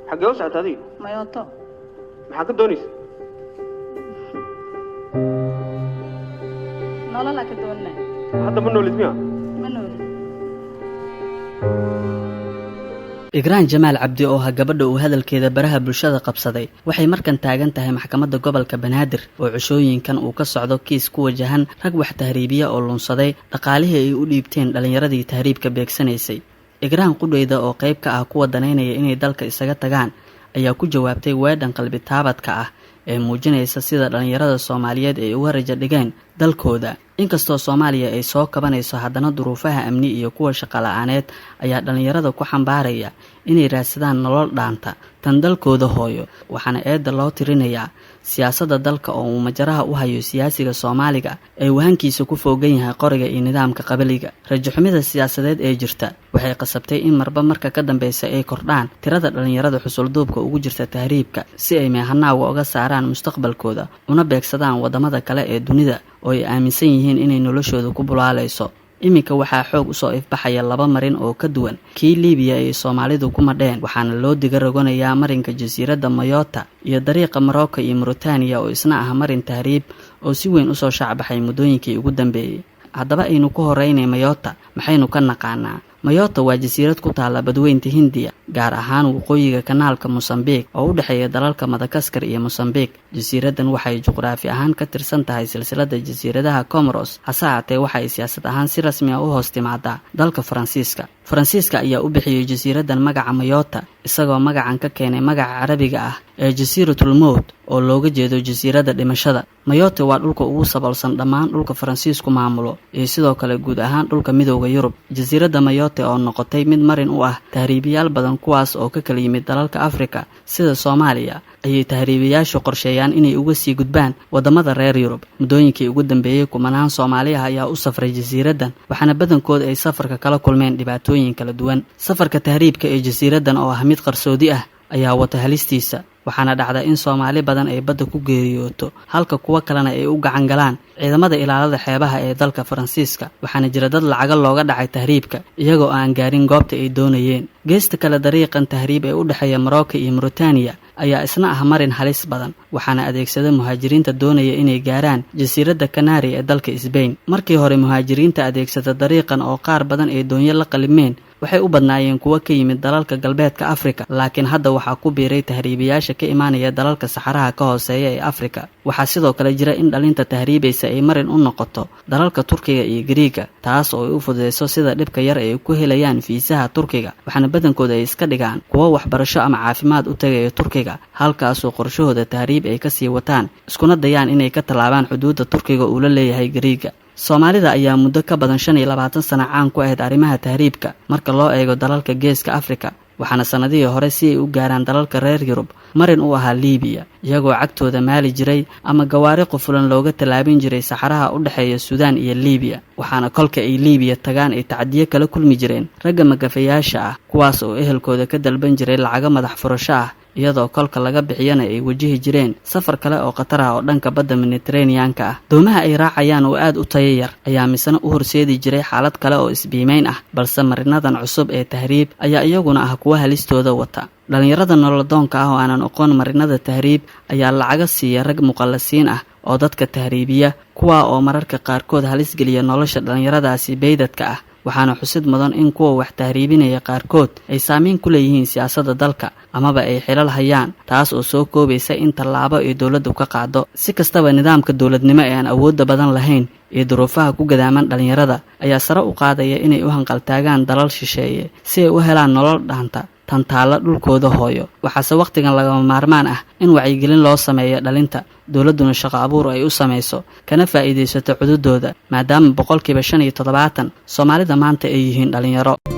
Xaggee u socota adiga? Mayooto. Maxaa ka doonaysa? Nololaa ka doonaa. Hadda ma noolid miya? Ma noolid. Igraan Jamaal Cabdi oo ah gabadha uu hadalkeeda baraha bulshada qabsaday waxay markan taagan tahay maxkamadda gobolka Banaadir oo cishooyinkan uu ka socdo kiis ku wajahan rag wax tahriibiya oo lunsaday dhaqaalihii ay u dhiibteen dhallinyaradii tahriibka beegsanaysay. Igraan qudheyda oo qayb ka ah kuwa danaynaya inay dalka isaga tagaan ayaa ku jawaabtay weedhan qalbi taabadka ah ee muujinaysa sida dhallinyarada Soomaaliyeed ay uga rajo dhigeen dalkooda. Inkastoo Soomaaliya ay soo kabanayso, haddana duruufaha amni iyo kuwa shaqo la-aaneed ayaa dhallinyarada ku xambaaraya inay raadsadaan nolol dhaanta tan dalkooda hooyo. Waxaana eedda loo tirinayaa siyaasadda dalka oo uu majaraha u hayo siyaasiga Soomaaliga ee wahankiisa ku foogan yahay qoriga iyo nidaamka qabiliga. Rajaxumida siyaasadeed ee jirta waxay qasabtay in marba marka ka dambeysa ay kordhaan tirada dhallinyarada xusulduubka ugu jirta tahriibka si ay meehanaaga uga saaraan mustaqbalkooda una beegsadaan waddamada kale ee dunida oo ay aaminsan yihiin inay noloshooda ku bulaalayso. Iminka waxaa xoog usoo ifbaxaya laba marin oo ka duwan kii Liibiya ay Soomaalidu ku madheen, waxaana loo diga roganayaa marinka jasiiradda Mayota iyo dariiqa Morocco iyo Mauritania oo isna ah marin tahriib oo si weyn usoo shaacbaxay muddooyinkii ugu dambeeyey. Haddaba aynu ku horeynay Mayota, maxaynu ka naqaanaa? Mayota waa jasiirad ku taalla badweynta Hindiya, gaar ahaan waqooyiga kanaalka Mosambiik oo u dhexeeya dalalka Madagaskar iyo Mosambiik. Jasiiraddan waxay juqraafi ahaan ka tirsan tahay silsiladda jasiiradaha Comoros, hase haatee waxay siyaasad ahaan si rasmi ah u hoos timaadaa dalka Faransiiska. Faransiiska ayaa u bixiyey jasiiraddan magaca Mayota, isagoo magacan ka keenay magaca Carabiga ah ee Jasiiratul Mowt oo looga jeedo jasiiradda dhimashada. Mayotte waa dhulka ugu saboolsan dhammaan dhulka Faransiisku maamulo iyo sidoo kale guud ahaan dhulka Midowda Yurub. Jasiiradda Mayotte oo noqotay mid marin u ah tahriibiyaal badan kuwaas oo ka kala yimid dalalka Afrika sida Soomaaliya, ayay tahriibiyaashu qorsheeyaan inay uga sii gudbaan waddamada reer Yurub. Muddooyinkii ugu dambeeyey kumanaan Soomaali ah ayaa u safray jasiiraddan, waxaana badankood ay safarka kala kulmeen dhibaatooyin kala duwan. Safarka tahriibka ee jasiiraddan oo ah mid qarsoodi ah ayaa wata halistiisa, waxaana dhacda in Soomaali badan ay badda ku geeriyooto halka kuwo kalena ay u gacan galaan ciidamada ilaalada xeebaha ee dalka Faransiiska. Waxaana jira dad lacago looga dhacay tahriibka iyagoo aan gaarin goobta ay doonayeen. Geesta kale, dariiqan tahriib ee u dhexeeya Morocco iyo Mauritania ayaa isna ah marin halis badan, waxaana adeegsada muhaajiriinta doonaya inay gaaraan jasiiradda Kanaari ee dalka Sbain. Markii hore muhaajiriinta adeegsada dariiqan oo qaar badan ay doonyo la qalimeen waxay u badnaayeen kuwo ka yimid dalalka galbeedka Afrika, laakiin hadda waxaa ku biiray tahriibayaasha ka imaanaya dalalka saxaraha ka hooseeya ee Afrika. Waxaa sidoo kale jira in dhalinta tahriibaysa ay marin u noqoto dalalka Turkiga iyo Gariiga, taas oo ay u fududeyso sida dhibka yar ay ku helayaan fiisaha Turkiga, waxaana badankooda ay iska dhigaan kuwo waxbarasho ama caafimaad u tagaya Turkiga, halkaasoo qorshahooda tahriib ay kasii wataan iskuna dayaan inay ka tallaabaan xuduudda Turkiga uu la leeyahay Gariiga. Soomaalida ayaa muddo ka badan 25 sano caan ku ahayd arrimaha tahriibka marka loo eego dalalka geeska Afrika, waxaana sannadihii hore si ay u gaaraan dalalka reer Yurub marin u ahaa Liibiya, iyagoo cagtooda maali jiray ama gawaari qufulan looga tallaabin jiray saxaraha u dhexeeya Suudaan iyo Liibiya. Waxaana kolka ay Liibiya tagaan ay tacadiyo kala kulmi jireen ragga magafayaasha ah, kuwaas oo ehelkooda ka dalban jiray lacago madax furasho ah, iyadoo kolka laga bixiyana ay wajihi jireen safar kale oo khatar ah oo dhanka badda Mediteraneanka ah. Doomaha ay raacayaan oo aad u tayo yar ayaa misena u horseedi jiray xaalad kale oo isbiimeyn ah, balse marinadan cusub ee tahriib ayaa iyaguna ah kuwa halistooda wata. Dhallinyarada nolodoonka ah oo aanan oqoon marinada tahriib ayaa lacaga siiya rag muqallasiin ah oo dadka tahriibiya, kuwaa oo mararka qaarkood halis geliya nolosha dhallinyaradaasi beydadka ah. Waxaana xusid mudan in kuwa wax tahriibinaya qaarkood ay saameyn ku leeyihiin siyaasadda dalka amaba ay xilal hayaan, taas oo soo koobaysa in tallaabo ay dowladdu ka qaado. Si kastaba, nidaamka dowladnimo ee aan awoodda badan lahayn iyo duruufaha ku gadaaman dhallinyarada ayaa sare u qaadaya inay u hanqaltaagaan dalal shisheeye si ay u helaan nolol dhaanta tantaalla dhulkooda hooyo. Waxaase wakhtigan lagama maarmaan ah in wacyigelin loo sameeyo dhalinta, dowladduna shaqo abuur ay u samayso kana faa'iidaysato cududooda, maadaama 75% Soomaalida maanta ay yihiin dhallinyaro.